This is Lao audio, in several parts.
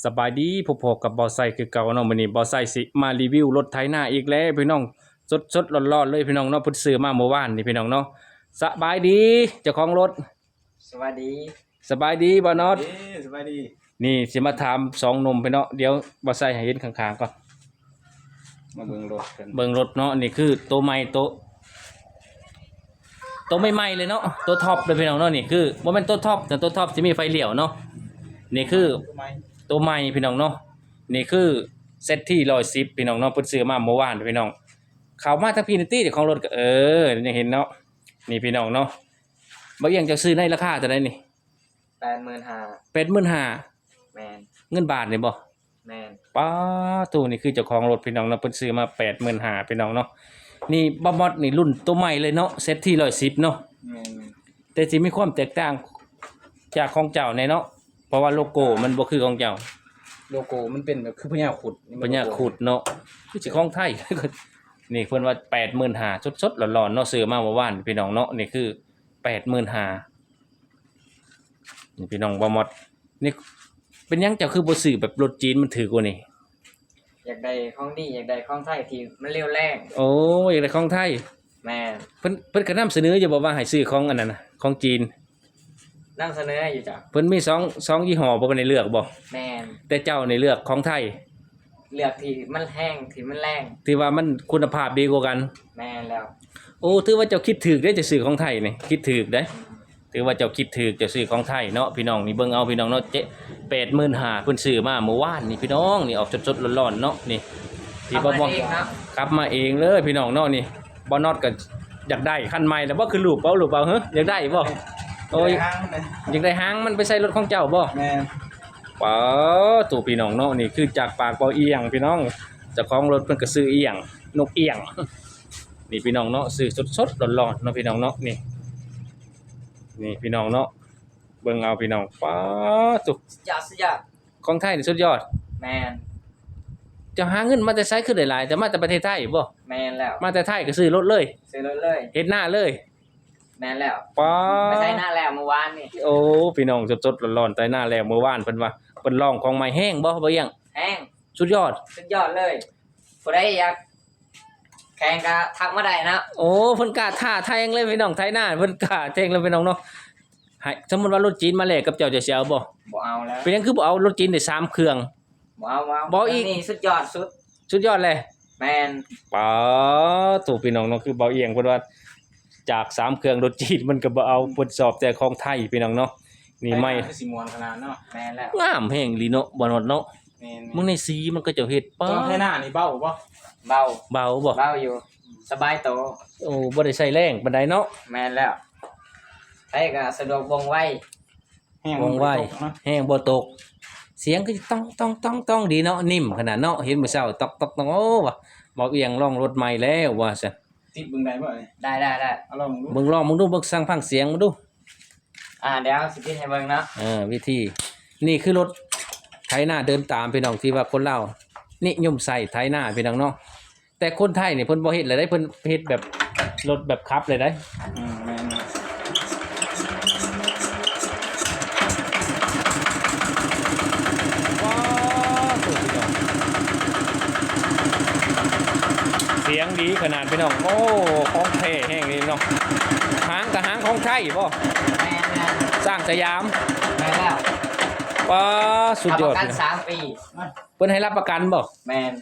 ສະບາຍດີ ພົບພໍ້ກັບບ່າວໄຊຄືເກົ່າເນາະ. ມື້ນີ້ບ່າວໄຊຊິມາຣີວິວລົດໄຖນາອີກແລ້ວພີ່ນ້ອງ ສົດໆຮ້ອນໆເລີຍພີ່ນ້ອງເນາະ. ເພິ່ນຊື້ມາເມື່ອວານນີ້ພີ່ນ້ອງເນາະ. ສະບາຍດີເຈົ້າຂອງລົດ. ສະບາຍດີ ສະບາຍດີບ່າວນອດ. ເອີ ສະບາຍດີ. ນີ້ຊິມາຖາມສອງໜຸ່ມພີ່ນ້ອງ. ດຽວບ່າວໄຊໃຫ້ເຫັນຂ້າງໆກ່ອນ. ມາເບິ່ງລົດກັນ ເບິ່ງລົດເນາະ. ນີ້ຄືໂຕໃໝ່ ໂຕ ໂຕໃໝ່ໆເລີຍເນາະ ໂຕທັອບເດີພີ່ນ້ອງເນາະ. ນີ້ຄືບໍ່ແມ່ນໂຕທັອບ ແຕ່ໂຕທັອບຊິມີໄຟລ້ຽວເນາະ. ນີ້ຄືໂຕໃໝ່ ໂຕໃໝ່ພີ່ນ້ອງເນາະ. ນີ້ຄືເຊັດທີຮ້ອຍສິບພີ່ນ້ອງເນາະ. ເພິ່ນຊື້ມາເມື່ອວານພີ່ນ້ອງ. ເຂົ້າມາທາງພີ້ນີ້ຕິ ເຈົ້າຂອງລົດກໍ ເອີ ຍັງເຫັນເນາະ. ນີ້ພີ່ນ້ອງເນາະ ບ່າວອຽງ ເຈົ້າຊື້ໃນລາຄາເທົ່າໃດນີ້? ແປດໝື່ນຫ້າ ແປດໝື່ນຫ້າ. ແມ່ນ ເງິນບາດນີ້ບໍ່? ແມ່ນ. ປາໂທ້ ນີ້ຄືເຈົ້າຂອງລົດພີ່ນ້ອງເນາະ ເພິ່ນຊື້ມາແປດໝື່ນຫ້າພີ່ນ້ອງເນາະ. ນີ້ບ່າວມອດນີ້ລຸ້ນໂຕໃໝ່ເລີຍເນາະ ເຊັດທີຮ້ອຍສິບເນາະ. ແມ່ນໆ ແຕ່ຊິມີຄວາມແຕກຕ່າງຈາກຂອງເຈົ້າແດ່ເນາະ ເພາະວ່າໂລໂກ້ມັນບໍ່ຄືຂອງເຈົ້າ. ໂລໂກ້ມັນເປັນແບບຄືພະຍາຄຸດ ພະຍາຄຸດເນາະ ຄືຊິຂອງໄທ. ນີ້ເພິ່ນວ່າແປດໝື່ນຫ້າ ສົດໆຮ້ອນໆເນາະ ຊື້ມາເມື່ອວານພີ່ນ້ອງເນາະ. ນີ້ຄືແປດໝື່ນຫ້າ. ນີ້ພີ່ນ້ອງ ບ່າວມອດ ນີ້ເປັນຫຍັງເຈົ້າຄືບໍ່ຊື້ແບບລົດຈີນມັນຖືກກວ່ານີ້? ຢາກໄດ້ຂອງດີ ຢາກໄດ້ຂອງໄທທີ່ມັນເຫຼວແຮງ. ໂອ້ ຢາກໄດ້ຂອງໄທ. ແມ່ນ. ເພິ່ນ ເພິ່ນກໍນຳສະເໜີຢູ່ບໍ່ວ່າໃຫ້ຊື້ຂອງອັນນັ້ນນະ ຂອງຈີນ? ນຳສະເໜີຢູ່ຈ້ະ. ເພິ່ນມີສອງ ສອງຍີ່ຫໍ້ບໍ່ ເພິ່ນໃຫ້ເລືອກບໍ່? ແມ່ນ. ແຕ່ເຈົ້ານີ້ເລືອກຂອງໄທ? ເລືອກທີ່ມັນແຮງ ທີ່ມັນແຮງ ທີ່ວ່າມັນຄຸນນະພາບດີກວ່າກັນ. ແມ່ນແລ້ວ. ໂອ້ ຖືວ່າເຈົ້າຄິດຖືກເດ້ ເຈົ້າຊື້ຂອງໄທນີ້ ຄິດຖືກເດ້. ອືມ. ຖືວ່າເຈົ້າຄິດຖືກ ເຈົ້າຊື້ຂອງໄທເນາະພີ່ນ້ອງ. ນີ້ເບິ່ງເອົາພີ່ນ້ອງເນາະ ເຈັດ ແປດໝື່ນຫ້າ ເພິ່ນຊື້ມາເມື່ອວານນີ້ພີ່ນ້ອງ. ນີ້ອອກສົດໆຮ້ອນໆເນາະ. ນີ້ທີ່ບໍ່ ຂັບມາເອງເນາະ ຂັບມາເອງເລີຍພີ່ນ້ອງເນາະ. ນີ້ບ່າວນອດກໍຢາກໄດ້ຄັນໃໝ່ແລ້ວບໍ່? ຄືລູບເອົາ ລູບເອົາ ເຮີ ຢາກໄດ້ບໍ່? ໂອ້ຍ ຢາກໄດ້ຫາງມັນ ຢາກໄດ້ຫາງມັນໄປໃສ່ລົດຂອງເຈົ້າບໍ່? ແມ່ນ. ປາໂທ້ ພີ່ນ້ອງເນາະ ນີ້ຄືຈາກປາກບ່າວອຽງພີ່ນ້ອງ. ເຈົ້າຂອງລົດເພິ່ນກໍຊື່ອຽງ ນົກອຽງ. ນີ້ພີ່ນ້ອງເນາະ ຊື້ສົດໆຮ້ອນໆເນາະພີ່ນ້ອງເນາະ. ນີ້ ນີ້ພີ່ນ້ອງເນາະ ເບິ່ງເອົາພີ່ນ້ອງ. ປາໂທ້ ສຸດຍອດ ສຸດຍອດ. ຂອງໄທນີ້ສຸດຍອດ. ແມ່ນ. ເຈົ້າຫາເງິນມາແຕ່ໃສຄືໄດ້ຫຼາຍ? ເຈົ້າມາແຕ່ປະເທດໄທບໍ່? ແມ່ນແລ້ວ. ມາແຕ່ໄທກໍຊື້ລົດເລີຍ? ຊື້ລົດເລີຍ. ເຮັດນາເລີຍ? ແມ່ນແລ້ວ. ປາ ໄປໄຖນາແລ້ວມື້ວານນີ້. ໂອ້ ພີ່ນ້ອງ ສົດໆຮ້ອນໆ ໄຖນາແລ້ວມື້ວານ. ເພິ່ນວ່າເພິ່ນລອງຂອງໃໝ່ແຮງບໍ່ ບ່າວອຽງ? ແຮງ. ສຸດຍອດ ສຸດຍອດເລີຍ. ຜູ້ໃດຢາກແຂ່ງກໍທັກມາໄດ້ເນາະ. ໂອ້ ເພິ່ນກ້າທ້າແທງເລີຍພີ່ນ້ອງ ໄຖນາເພິ່ນກ້າແທງເລີຍພີ່ນ້ອງເນາະ. ໃຫ້ ສົມມຸດວ່າລົດຈີນມາແລກກັບເຈົ້າ ເຈົ້າຊິເອົາບໍ່? ບໍ່ເອົາແລ້ວ. ເປັນຫຍັງຄືບໍ່ເອົາລົດຈີນໄດ້ສາມເຄື່ອງ? ບໍ່ເອົາ ບໍ່ເອົາ. ບໍ່ເອົາອີກ. ນີ້ສຸດຍອດສຸດ. ສຸດຍອດເລີຍ. ແມ່ນ. ປາໂທ້ ພີ່ນ້ອງເນາະ ຄືບ່າວອຽງເພິ່ນວ່າ ຈາກສາມເຄື່ອງລົດຈີນມັນກໍບໍ່ເອົາ ເພິ່ນຊອບແຕ່ຂອງໄທພີ່ນ້ອງເນາະ. ນີ້ໃໝ່ ຄືຊິມ່ວນຂະໜາດເນາະ. ແມ່ນແລ້ວ. ງາມແຮງອີ່ຫຼີເນາະ ບ່າວນອດເນາະ. ແມ່ນໆ. ເບິ່ງໃນສີມັນ ເຂົາເຈົ້າເຮັດ ປາ ຕອນໄຖນານີ້ເບົາບໍ່? ເບົາ. ເບົາບໍ່? ເບົາຢູ່ ສະບາຍໂຕ. ໂອ້ ບໍ່ໄດ້ໃຊ້ແຮງປານໃດເນາະ. ແມ່ນແລ້ວ. ໄຖກໍສະດວກ ວ່ອງໄວ ແຮງ ວ່ອງໄວ ແຮງບໍ່ຕົກ. ສຽງຄືຕ້ອງໆໆໆ ດີເນາະ ນິ້ມຂະໜາດເນາະ. ເຫັນມື້ເຊົ້າ ຕອກໆໆ ໂອ້ ວ່າບ່າວອຽງລອງລົດໃໝ່ແລ້ວວ່າຊັ້ນ. ຕິດເບິ່ງໄດ້ບໍ່ນີ້? ໄດ້ໆໆ. ເອົາລອງເບິ່ງດູ. ເບິ່ງ ລອງເບິ່ງດູ ເບິ່ງ ຟັງສຽງເບິ່ງດູ. ອ່າ ດຽວຊິຕິດໃຫ້ເບິ່ງເນາະ. ເອີ ວິທີ ນີ້ຄືລົດໄຖນາເດີນຕາມ ພີ່ນ້ອງ ທີ່ວ່າຄົນລາວນິຍົມໃຊ້ໄຖນາ ພີ່ນ້ອງເນາະ. ແຕ່ຄົນໄທນີ້ເພິ່ນບໍ່ເຮັດແລ້ວເດ້ ເພິ່ນເຮັດແບບລົດແບບຂັບເລີຍເດ້. ອືມ ແມ່ນໆ. ວ້າວ ໂອ້ ພີ່ນ້ອງ ສຽງດີຂະໜາດ ພີ່ນ້ອງ. ໂອ້ ຂອງແທ້ແຮງເດ້ເນາະ. ຫາງກະຫາງຂອງໄທບໍ່? ແມ່ນໆ. ຊ້າງສະຫຍາມ. ແມ່ນແລ້ວ. ວ້າ ສຸດຍອດ. ຮັບປະກັນສາມປີ. ເພິ່ນໃຫ້ຮັບປະກັນບໍ່? ແມ່ນ.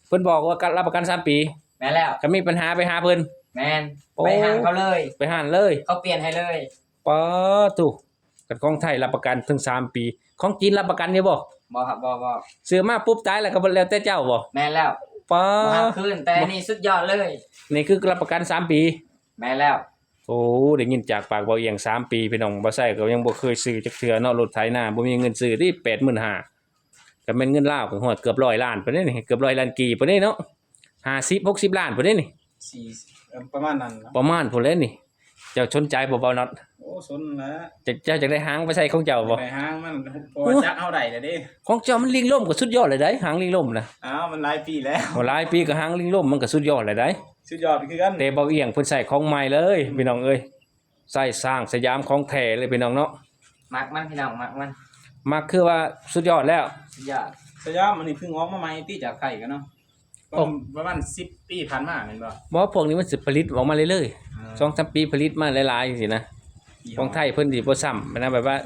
ເພິ່ນບອກວ່າ ກະ ຮັບປະກັນສາມປີ. ແມ່ນແລ້ວ. ຄັນມີປັນຫາໄປຫາເພິ່ນ. ແມ່ນ. ໂອ້ ໄປຮ້ານເຂົາເລີຍ. ໄປຮ້ານເລີຍ. ເຂົາປ່ຽນໃຫ້ເລີຍ. ປາໂທ້ ຄັນຂອງໄທຮັບປະກັນເຖິງສາມປີ. ຂອງຈີນຮັບປະກັນຢູ່ບໍ່? ບໍ່ຄັບ ບໍ່ ບໍ່. ຊື້ມາປຸບຕາຍແລ້ວກໍແລ້ວແຕ່ເຈົ້າບໍ່? ແມ່ນແລ້ວ. ປາ ບໍ່ຮັບຄືນ. ແຕ່ອັນນີ້ສຸດຍອດເລີຍ. ນີ້ຄືຮັບປະກັນສາມປີ. ແມ່ນແລ້ວ. ໂອ້ ໄດ້ຍິນຈາກປາກບ່າວອຽງສາມປີ ພີ່ນ້ອງ. ບ່າວໄຊກໍຍັງບໍ່ເຄີຍຊື້ຈັກເທື່ອເນາະ ລົດໄຖນາ ບໍ່ມີເງິນຊື້ຕິ ແປດໝື່ນຫ້າ. ຄັນແມ່ນເງິນລາວກໍຮອດເກືອບຮ້ອຍລ້ານພຸ້ນເດ້ນີ້ ເກືອບຮ້ອຍລ້ານກີບພຸ້ນເດ້ເນາະ ຫ້າສິບ ຫົກສິບລ້ານພຸ້ນເດ້ນີ້. ສີ່ ເອີ ປະມານນັ້ນເນາະ ປະມານພຸ້ນແຫຼະນີ້. ເຈົ້າສົນໃຈບໍ່ ບ່າວນັດ? ໂອ້ ສົນແຫຼະ. ເຈົ້າ ເຈົ້າຢາກໄດ້ຫາງໄປໃສ່ຂອງເຈົ້າບໍ່? ຢາກໄດ້ຫາງມັນ ເພາະວ່າຈັກເຮົາໄດ້ແລ້ວເດ້. ຂອງເຈົ້າມັນລິງລົມກໍສຸດຍອດເລີຍໄດ໋ ຫາງລິງລົມນະ. ອ້າວ ມັນຫຼາຍປີແລ້ວ. ໂອ້ ຫຼາຍປີກໍຫາງລິງລົມມັນກໍສຸດຍອດເລີຍໄດ໋. ສຸດຍອດຄືກັນ. ແຕ່ບ່າວອຽງເພິ່ນໃສ່ຂອງໃໝ່ເລີຍ ອືມ ພີ່ນ້ອງເອີຍ. ໃສ່ຊ້າງສະຫຍາມຂອງແທ້ເລີຍພີ່ນ້ອງເນາະ. ມັກມັນພີ່ນ້ອງ ມັກມັນ. ມັກຄືວ່າສຸດຍອດແລ້ວ. ສະຍາມ ສະຍາມ ອັນນີ້ເພິ່ງອອກມາໃໝ່ຕິ ຈາກໄທກະເນາະ. ປະມານສິບປີຜ່ານມາແມ່ນບໍ່? ບໍ່ ພວກນີ້ມັນຊິຜະລິດອອກມາເລື້ອຍໆ ອືມ ສອງສາມປີຜະລິດມາຫຼາຍໆ ຈັ່ງຊີ້ນະ. ຂອງໄທເພິ່ນຊິບໍ່ຊ້ຳນະ ແບບວ່າ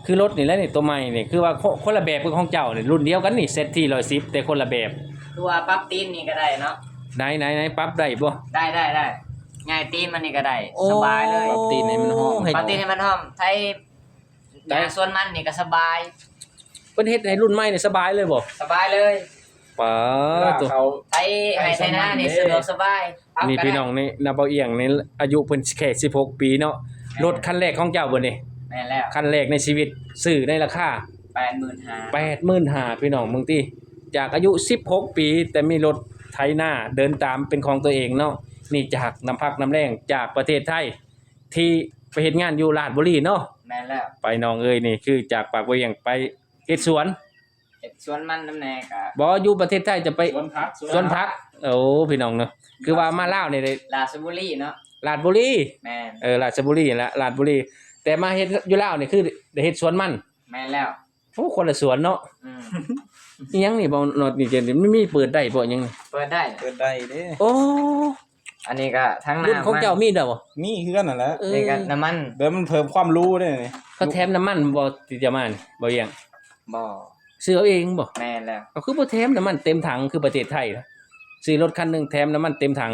ຄືລົດນີ້ແຫຼະນີ້ ໂຕໃໝ່ນີ້ ຄືວ່າຄົນລະແບບກັບຂອງເຈົ້ານີ້ ລຸ້ນດຽວກັນນີ້ ແຊັດທີຮ້ອຍສິບ ແຕ່ຄົນລະແບບ. ຄືວ່າປັບຕີນນີ້ກະໄດ້ເນາະ. ໄດ້ໆໆ ປັບໄດ້ບໍ່? ໄດ້ໆໆ ຫງາຍຕີນມັນນີ້ກະໄດ້ ໂອ້ ສະບາຍເລີຍ. ປັບຕີນໃຫ້ມັນຫ້ອມ ປັບຕີນໃຫ້ມັນຫ້ອມ ໄທ ຫຍ້າສວນມັນນີ້ກະສະບາຍ. ເພິ່ນເຮັດໃຫ້ລຸ້ນໃໝ່ນີ້ສະບາຍເລີຍບໍ່? ສະບາຍເລີຍ. ປາດໂທ້ ໄຖໄຮ່ໄຖນານີ້ສະດວກສະບາຍ. ນີ້ພີ່ນ້ອງນີ້ນະ ບ່າວອຽງນີ້ ອາຍຸເພິ່ນແຄ່ສິບຫົກປີເນາະ. ແມ່ນ. ລົດຄັນແລກຂອງເຈົ້າບໍ່ນີ້? ແມ່ນແລ້ວ. ຄັນແລກໃນຊີວິດ ຊື້ໃນລາຄາ ແປດໝື່ນຫ້າ ແປດໝື່ນຫ້າ ພີ່ນ້ອງເບິ່ງຕິ. ຈາກອາຍຸສິບຫົກປີ ແຕ່ມີລົດໄຖນາເດີນຕາມເປັນຂອງຕົວເອງເນາະ. ນີ້ຈາກນ້ຳພັກນ້ຳແຮງຈາກປະເທດໄທ ທີ່ໄປເຮັດງານຢູ່ລາດບຸລີເນາະ. ແມ່ນແລ້ວ. ໄປນ້ອງເອີຍ ນີ້ຄືຈາກປາກບ່າວອຽງໄປເຮັດສວນ ເຮັດສວນມັນນຳແດ່ກະ ບໍ່ ຢູ່ປະເທດໄທຈະໄປສວນຜັກ ສວນຜັກ. ໂອ້ ພີ່ນ້ອງເນາະ ຄືວ່າມາລາວນີ້ໄດ້ ລາຊະບູລີເນາະ. ລາດບຸລີ. ແມ່ນ. ເອີ ລາຊະບູລີຫັ້ນລະ ລາດບຸລີ. ແຕ່ມາເຮັດຢູ່ລາວນີ້ຄືໄດ້ເຮັດສວນມັນ. ແມ່ນແລ້ວ. ໂອ້ ຄົນລະສວນເນາະ. ອືມ ອີ່ຫຍັງນີ້ ເບົານອດນີ້ ມັນມີເປີດໄດ້ບໍ່ ອີ່ຫຍັງນີ້? ເປີດໄດ້ ເປີດໄດ້ເດ້. ໂອ້ ອັນນີ້ກະທັງນ້ຳ ລຸ້ນຂອງເຈົ້າມີແລ້ວບໍ່? ມີຄືກັນຫັ້ນແຫຼະ. ເອີ ນີ້ກະນ້ຳມັນ ແບບມັນເພີ່ມຄວາມຫຼູເດ້ນີ້. ເຂົາແຖມນ້ຳມັນບໍ່ ທີ່ຈະມານີ້ ບໍ່ວຽງ? ບໍ່. ຊື້ເອົາເອງບໍ່? ແມ່ນແລ້ວ. ເຂົາຄືບໍ່ແຖມນ້ຳມັນເຕັມຖັງຄືປະເທດໄທນະ? ຊື້ລົດຄັນໜຶ່ງແຖມນ້ຳມັນເຕັມຖັງ.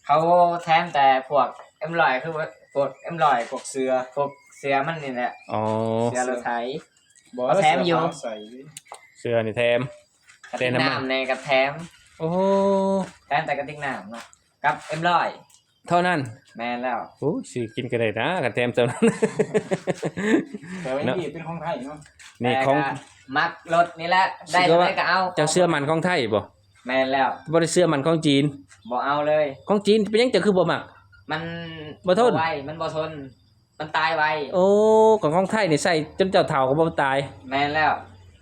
ເຂົາແຖມແຕ່ພວກເອັມຮ້ອຍ ຄືວ່າພວກເອັມຮ້ອຍ ພວກເສື້ອ ພວກເສື້ອມັນນີ້ແຫຼະ. ອໍ ເສື້ອລົດໄຖ. ບໍ່ ເຂົາແຖມຢູ່ ເສື້ອຜ້າໃສ່ ເສື້ອນີ້ແຖມ ກະຕິກນ້ຳແດ່ກະແຖມ. ໂອ້ ແຖມແຕ່ກະຕິກນ້ຳເນາະ ກັບເອັມຮ້ອຍ ເທົ່ານັ້ນ. ແມ່ນແລ້ວ. ໂອ້ຍ ຊື້ກິນກະໄດ້ນະ ຄັນແຖມສ່ຳນັ້ນ. ແຕ່ວ່າ ເນາະ ນີ້ເປັນຂອງໄທເນາະ. ນີ້ຂອງ ແຕ່ກະມັກລົດນີ້ແຫຼະ ໄດ້ເທົ່າໃດກະເອົາ. ເຈົ້າເຊື່ອໝັ້ນຂອງໄທບໍ່? ແມ່ນແລ້ວ. ບໍ່ໄດ້ເຊື່ອໝັ້ນຂອງຈີນ? ບໍ່ເອົາເລີຍ. ຂອງຈີນເປັນຫຍັງເຈົ້າຄືບໍ່ມັກ? ມັນບໍ່ທົນ ບໍ່ໄວ ມັນບໍ່ທົນ ມັນຕາຍໄວ. ໂອ້ ຂອງ ຂອງໄທນີ້ໃຊ້ຈົນເຈົ້າເຖົ້າກະບໍ່ຕາຍ. ແມ່ນແລ້ວ.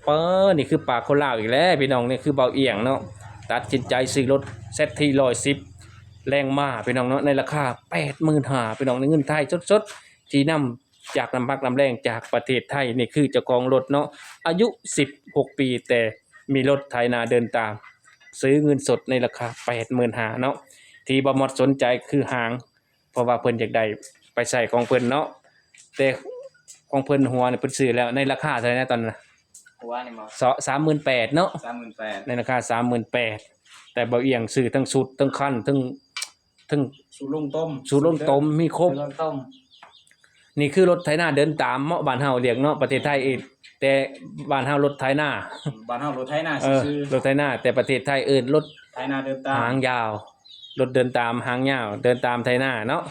ເອີ ນີ້ຄືປາກຄົນລາວອີກແລ້ວພີ່ນ້ອງ. ນີ້ຄືບ່າວອຽງເນາະ ຕັດສິນໃຈຊື້ລົດແຊັດທີຮ້ອຍສິບ ແລງມາພີ່ນ້ອງເນາະ ໃນລາຄາແປດໝື່ນຫ້າ ພີ່ນ້ອງ ໃນເງິນໄທສົດໆ ທີ່ນຳຈາກນ້ຳພັກນ້ຳແຮງຈາກປະເທດໄທ. ນີ້ຄືເຈົ້າຂອງລົດເນາະ ອາຍຸສິບຫົກປີ ແຕ່ມີລົດໄຖນາເດີນຕາມ ຊື້ເງິນສົດໃນລາຄາແປດໝື່ນຫ້າເນາະ. ທີ່ບ່າວມອດສົນໃຈຄືຫາງ ເພາະວ່າເພິ່ນຢາກໄດ້ໄປໃຊ້ຂອງເພິ່ນເນາະ. ແຕ່ຂອງເພິ່ນຫົວນີ້ເພິ່ນຊື້ແລ້ວ ໃນລາຄາເທົ່າໃດນະຕອນນັ້ນນະ? ຫົວນີ້ບໍ່? ສາມໝື່ນແປດເນາະ. ສາມໝື່ນແປດ. ໃນລາຄາສາມໝື່ນແປດ ແຕ່ບ່າວອຽງຊື້ທັງຊຸດ ທັງຄັນ ທັງ ທັງສູດລົງຕົ້ມ ສູດລົງຕົ້ມ ມີຄົບ ສູດລົງຕົ້ມ. ນີ້ຄືລົດໄຖນາເດີນຕາມເນາະ ບ້ານເຮົາລຽກເນາະ ປະເທດໄທເອີ້ນ ແຕ່ບ້ານເຮົາລົດໄຖນາ ບ້ານເຮົາລົດໄຖນາຊື່ໆ ລົດໄຖນາ ແຕ່ປະເທດໄທເອີ້ນລົດໄຖນາເດີນຕາມ ຫາງຍາວ ລົດເດີນຕາມຫາງຍາວ ເດີນຕາມໄຖນາເນາະ.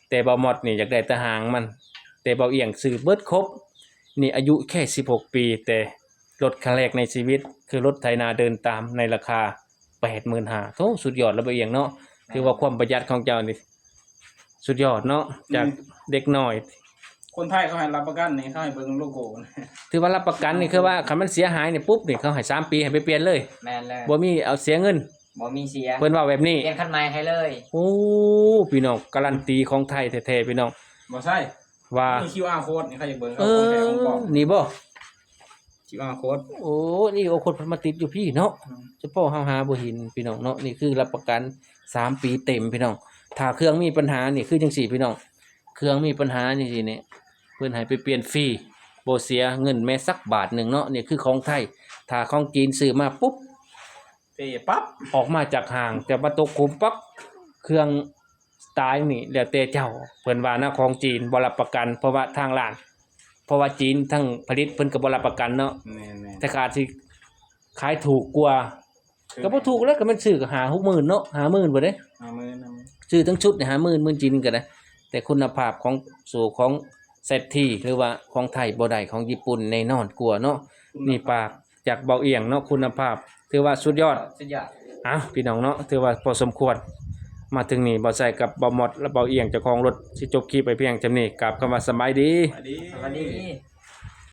ແຕ່ບ່າວມອດນີ້ຢາກໄດ້ແຕ່ຫາງມັນ ແຕ່ບ່າວອຽງຊື້ເບິດຄົບ. ນີ້ອາຍຸແຄ່ສິບຫົກປີ ແຕ່ລົດຄັນແລກໃນຊີວິດ ຄືລົດໄຖນາເດີນຕາມໃນລາຄາແປດໝື່ນຫ້າ. ໂທ້ ສຸດຍອດລະບ່າວອຽງເນາະ. ຖືວ່າຄວາມປະຢັດຂອງເຈົ້ານີ້ສຸດຍອດເນາະ ຈາກເດັກນ້ອຍ. ຄົນໄທເຂົາໃຫ້ຮັບປະກັນນີ້ ເຂົາໃຫ້ເບິ່ງໂລໂກ້. ຖືວ່າຮັບປະກັນນີ້ ຄືວ່າຄັນມັນເສຍຫາຍນີ້ປຸບນີ້ ເຂົາໃຫ້ສາມປີໃຫ້ໄປປ່ຽນເລີຍ. ແມ່ນເລີຍ. ບໍ່ມີເອົາເສຍເງິນ. ບໍ່ມີເສຍ ເພິ່ນເວົ້າແບບນີ້ ປ່ຽນຄັນໃໝ່ໃຫ້ເລີຍ. ໂອ້ ພີ່ນ້ອງ ກາລັນຕີຂອງໄທແທ້ໆ ພີ່ນ້ອງ. ບໍ່ໃຊ່ ວ່າ ມີຄິວອາໂຄດນີ້ ໃຜຢາກເບິ່ງ ເອີ ຂອງແທ້ຂອງປອມ ນີ້ບໍ່? ຄິວອາໂຄດ. ໂອ້ ນີ້ໂອຄົດເພິ່ນມາຕິດຢູ່ພີ້ເນາະ. ອືມ ສະເພາະເຮົາຫາບໍ່ເຫັນພີ່ນ້ອງເນາະ. ນີ້ຄືຮັບປະກັນສາມປີເຕັມພີ່ນ້ອງ. ຖ້າເຄື່ອງມີປັນຫານີ້ຄືຈັ່ງຊີ້ພີ່ນ້ອງ ເຄື່ອງມີປັນຫາຈັ່ງຊີ້ນີ້ ເພິ່ນໃຫ້ໄປປ່ຽນຟຣີ ບໍ່ເສຍເງິນແມ້ສັກບາດໜຶ່ງເນາະ. ນີ້ຄືຂອງໄທ. ຖ້າຂອງຈີນຊື້ມາປຸບ ເປປັບ ອອກມາຈາກຫ້າງ ແຕ່ມາຕົກຂຸມປັບ ເຄື່ອງຕາຍນີ້ແລ້ວແຕ່ເຈົ້າ. ເພິ່ນວ່ານະ ຂອງຈີນບໍ່ຮັບປະກັນ ເພາະວ່າທາງຮ້ານ ເພາະວ່າຈີນທັງຜະລິດເພິ່ນກະບໍ່ຮັບປະກັນເນາະ. ແມ່ນໆ ແຕ່ກະອາດຊິຂາຍຖືກກວ່າ ກະບໍ່ຖືກແລ້ວ ກະແມ່ນຊື້ກະຫ້າຫົກໝື່ນເນາະ ຫ້າໝື່ນພຸ້ນເດ້. ຫ້າໝື່ນ ຫ້າໝື່ນ ຊື້ທັງຊຸດນີ້ຫ້າໝື່ນ ໝື່ນກີບນີ້ກະໄດ້. ແຕ່ຄຸນນະພາບຂອງໂສຂອງແຊັດທີ ຫຼືວ່າຂອງໄທບໍ່ໄດ້ ຂອງຍີ່ປຸ່ນແນ່ນອນກວ່າເນາະ. ຄຸນນະພາບ ນີ້ປາກ ຈາກເບົາອຽງເນາະ ຄຸນນະພາບຖືວ່າສຸດຍອດ ສຸດຍອດ. ເອົ້າ ພີ່ນ້ອງເນາະ ຖືວ່າພໍສົມຄວນ ມາເຖິງນີ້ ເບົາໄຊກັບເບົາມອດ ແລະ ເບົາອຽງ ເຈົ້າຂອງລົດ ຊິຈົບຄລິບໄວ້ພຽງສ່ຳນີ້. ກາບຄຳວ່າສະບາຍດີ ສະບາຍດີ ສະບາຍດີ.